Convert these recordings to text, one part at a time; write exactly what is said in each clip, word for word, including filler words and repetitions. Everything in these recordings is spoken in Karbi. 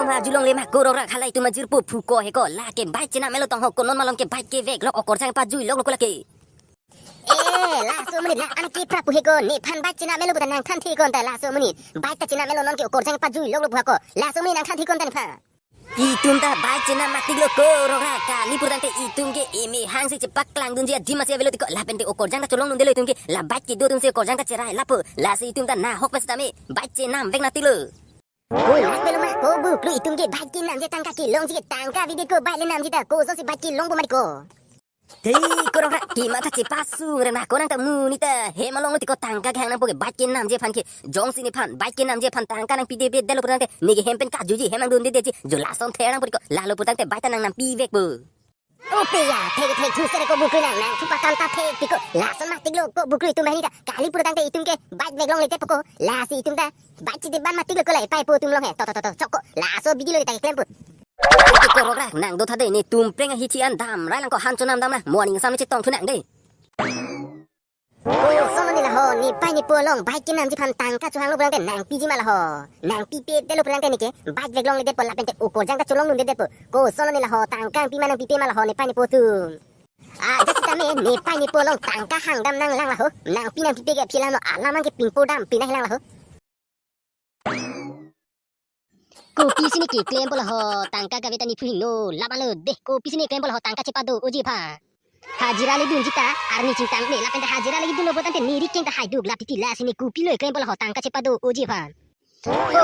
Pajulongle ma ko rokrak, hala itum ajirpo phu ko he ko, lake bike chenam melo tong ho, ko non malom ke bike kevek lok okorjang pajui lok lok lake. Eh, laso amonit la-an ke pra pu he ko, nephan bike chenam melo puta nangthan the ko anta laso amonit. Bike ta chenam melo, non ke okorjang pajui lok lok pu ha ko. Laso amonit nangthan the ko anta nephan. Itum ta bike chenam matik lo ko rokrak, kali pur tangte itum ke eme hang si chepaklangdunji adim asi avelo tiko, lapente okorjang ta cholongdundelo itum ke, la bike kedo atum si okorjang ta cherai lapo, lasi itum ta nahok pen sitame bike chenam vek natik lo. Ko lak pelo ma ko buklu, itum ke bike kenamji tangka kelongji ke, tangka avedet ko bike le namji ta, kosonsi bike kelongpo mati ko. Hei, ko rokrak, kematha chepasung reng na ko nang ta mu ni ta. Hem along lo tiko tangka kehang nangpo ke bike kenamji aphan ke. Jongsi nephan bike kenamji aphan tangka nangpidepedetlo pur tangte, ne ke hem pen kajuji, hem nangdundedetji, jo lason ther nangpo tiko, lalo pur tangte bike ta nangnampi vekpo. O pe ya, thek thek thu sere ko buklu nang, nangthu pakam ta thek tiko. Lason matik lo ko buklu itum bahini ta, kali pur tangte itum ke bike vek longledetpo ko. Lasi itum ta bike chedetban matik lo ko, la epaipo atum along he. To to to to, chok ko. Laso bidi lo ta keklempo. Ko rokrak, nang do tha de, netum preng ahithi an damrai lang ko, han chonam dam na, morning sam ne chetong thu nang de. Koson lo ne la ho, nepei nepo along bike kenamji aphan tangka chohanglo pulangte nangpiji ma la ho. Nangpipedetlo pulangte ne ke bike vek longledetpo lapente okorjang ta cholongdundedetpo. Koson lo ne la ho, tangka nangpi ma nangpipe ma la ho nepei nepo atum. Ah, ajat sitame nepei nepo along tangka hangdam nanglang la ho. Nangpi nangpipe ke aphi alam lo, alam abang ke pingpo dam pi nanglang la ho. Kopisi ne keklempo la ho, tangka kave ta nephu hingno, lap-an lo de, kopisi ne klempo la ho, tangka chepado-oji aphan. Hajira le dunji ta, arni chingtang ne, lapente hajira le dunlo pulangte ne ri keng ta haiduk, lap titi lasi ne kopilo klempo la ho, tangka chepado-oji aphan.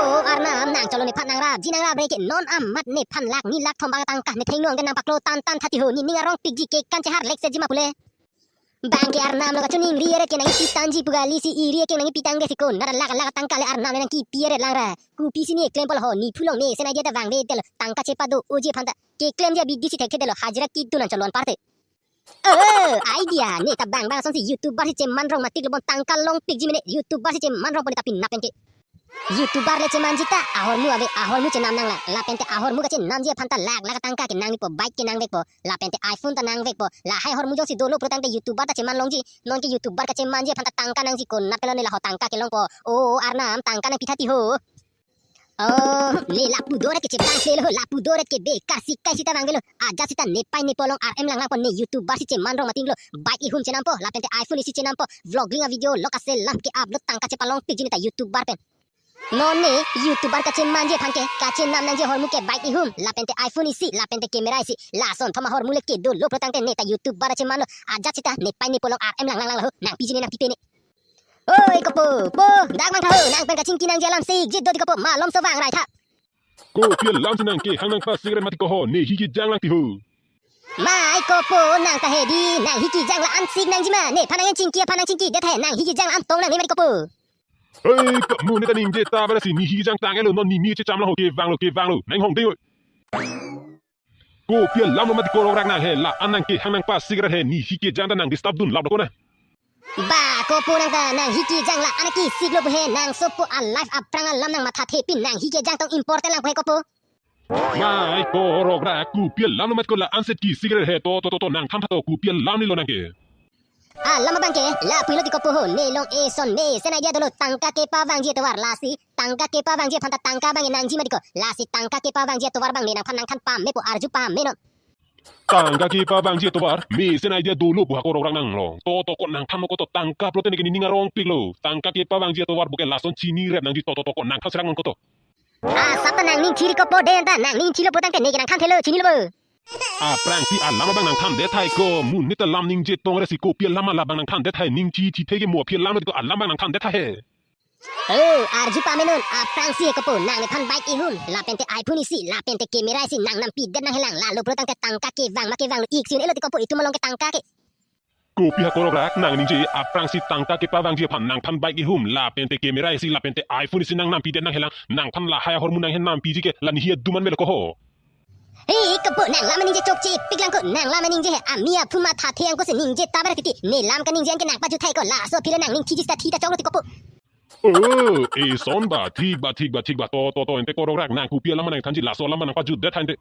O Arnam, nang cholo nephan nangrapji nangrap re ke, non amat nephan lak ni lak thom bang tangka ne thengno angke nangpaklo tantan thati ho, ne ning arongpikji ke kan cheharlekseji ma pule. Bang ke Arnam lo kachiningri eret ke nangkipi tangji pu kali, si iri ke nangkipi tang ke si ko, nara lak lak tangka le Arnam le nangkipi eret lang ra. Kopisi ne klempo la ho, nephu along mesen idea ta vangvedetlo, tangka chepado-oji aphan ta. Keklemji abidi si thekthedetlo, hajira kitu nang cholon parte. Oh, idea, ne ta bang bang asonsi YouTuber si cheman rong matik lo bon, tangka longpikji mene, YouTuber si cheman rongpo ne ta pinap pen ke. YouTuber le chemanji ta ahormu ave, ahormu chenam nanglang, lapente ahormu kachenamji aphan ta lak lak tangka ke nangpo, bike ke nangvekpo, lapente iPhone ta nangvekpo, lahai ahormu jongsi dolo pulotangte YouTuber ta cheman longji, non ke YouTuber kachemanji aphan ta tangka nangji, konat pelo ne la ho tangka kelongpo, o Arnam tangka nangpi thati ho. Oh, ne lapu doret ke cheplang pelo, lapu doret ke bekar sikai sita vangvelo, ajat sita nepei nepo along R M langlangpo, ne YouTuber si cheman rong matik lo, bike ihum chenampo, lapente iPhone isi chenampo, vlogging a video lok aselam ke upload tangka chepalongpikji ne ta YouTuber pen. Non ne YouTuber kachemanji aphan ke, kachenam nangji ahormu ke bike ihum, lapente iPhone isi, lapente camera isi, lason thom ahormu le kedolo pulotangte ne ta YouTuber chemanlo, ajat sita nepei nepo along R M langlang lang la ho, nangpiji ne nangpipe ne. Oi kopo, po, dak mang tha ho, nang pen kachingki nangji alam sikji do di kopo, malomso vangrai tha. Kopi alam si nang kehang nangpasik ret mati ko ho, ne hi kejang lang ti ho. Mai kopo, nang ta hedi, nang hi kejang la-an sik nangji ma, nephan nang chingki aphan nang chingkidet he, nang hi kejang la-an tong nangne mati kopo. Hei, pa mu ne ta ningje ta bara si ne hi kejang tang-et lo, non ne mi checham lang ho, kevanglo, kevanglo, nang hong dei oi. Kopi alam lo mati ko rokrak nang he, la-an nang kehang nangpasik ret he, ne hi kejang ta nang disturb dun lap lo ko na. Ba kopo, nang ta nang hi kejang la-an kesiklo pu he, nang sopo a life aphrang alam nang mathathepin, nang hi kejang tong important lang pu he kopo. Mai ko rokrak, kopi alam lo mati ko la-an set kesik ret he, to to to to, nang than tha to, kopi alam ni lo nang ke. Alam abang ke lapu helo ti kopo ho, ne along eson mesen idea dolo, tangka kepavangji atovar, lasi tangka kepavangji aphan ta tangka abang nangji mati ko, lasi tangka kepavangji atovar abang ne nangphan nangthan pamepo, arju pame non. Tangka kepavangji atovar mesen idea dolo pu ha ko rokrak nang long. To to ko nang than mo ko to, tangka pulote ne ke ne ning arongpiklo. Tangka kepavangji atovar buke lason chini ret nangji, to to to ko nang than serang non ko to. Asap ta nang ning thiri kopo de anta, nang ning thilo pulotangte ne ke nang thanthelo, chinilo bo. Aphrangsi alam abang nang thandet tahai ko, monit alam ningje tong ret si kopi alam labang nang thandet tahai, ning thi thi the ke mo aphi alam lo ti ko, alam abang nang thandet tahai he. Oh, arju pame non, aphrangsi he kopo, nang nephan bike ihum, lapente iPhone isi, lapente camera isi, nang nampidet nanghelang, lalo pulotangte tangka kevang ma kevanglo ik si un-elo ti kopo, itum along ke tangka ke. Kopi ha ko rokrak, nang ningje aphrangsi tangka kepavangji aphan nangphan bike ihum, lapente camera isi, lapente iPhone isi nang nampidet nanghelang, nangphan lahai ahormu nang he nampiji ke, la ne hi adum an melo ko ho. He kopo, nang lam ningje chokche piklang ko, nang lam ningje he, ami aphu mathathe ang ko si ningje ta bara titi, ne lam kaningje an ke nang pajut tahai ko, laso aphi le nang ning thiji ta thi ta choklo ti kopo. Oh, eson ba, thik ba, thik ba, thik ba, to to to, ante ko rokrak, nang kopi alam nang thanji, laso alam nang pajutdet tahai ante.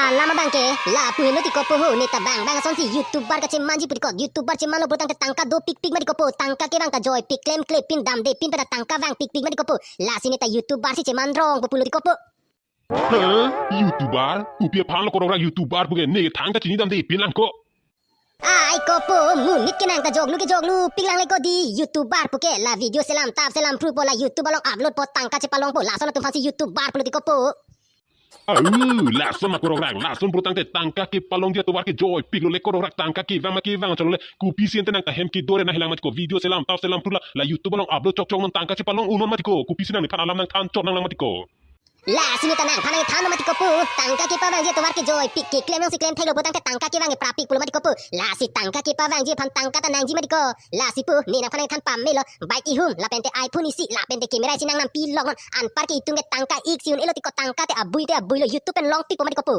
Alam abang ke lapu helo ti kopo ho, ne ta bang bang asonsi YouTuber kachemanji pu ti ko, YouTuber chemanlo pulotangte tangka dopikpik mati kopo, tangka kevang ta joipik, klemklepin, damdepin pada tangka vangpikpik mati kopo, lasi ne ta YouTuber si cheman rongpo pulo ti kopo. Huh? YouTuber? Kopi aphan lo korokrak YouTuber puke, ne thangta chinidamde pinlang ko. Ai kopo, monit ke nangta joklu ke joklu, pinlang le ko di, YouTuber puke, la video selam tap selam phrupo, la YouTube along upload po, tangka chepalongpo, lason atum aphansi YouTuber pulo ti kopo. Au, lason ma korokrak, lason pulo tangte tangka kepalongji atovar ke joipiklo le korokrak, tangka kevang ma kevang chotlo le, kopisi ante nangta hem kedo-re nanghelang mati ko, video selam tap selam phru la, la YouTube along upload chokchok non tangka chepalong unnon mati ko, kopisi nangphan alam nangthan chot nanglang mati ko. Lasi neta nangphan nangthan mati kopo, tangka kepavangji atovar ke joipik, keklem jongsi klem theklo pu tangte tangka kevang ke prapik pulo mati kopo. Lasi tangka kepavangji aphan tangka ta nangji mati ko. Lasi pu, ne nangphan nangthan pamelo, bike ihum, lapente iPhone isi, lapente camera isi nangnam pilok non, anparke itum ke tangka ik si un-elo ti ko, tangka te abui te abuilo, YouTube pen longpikpo mati kopo.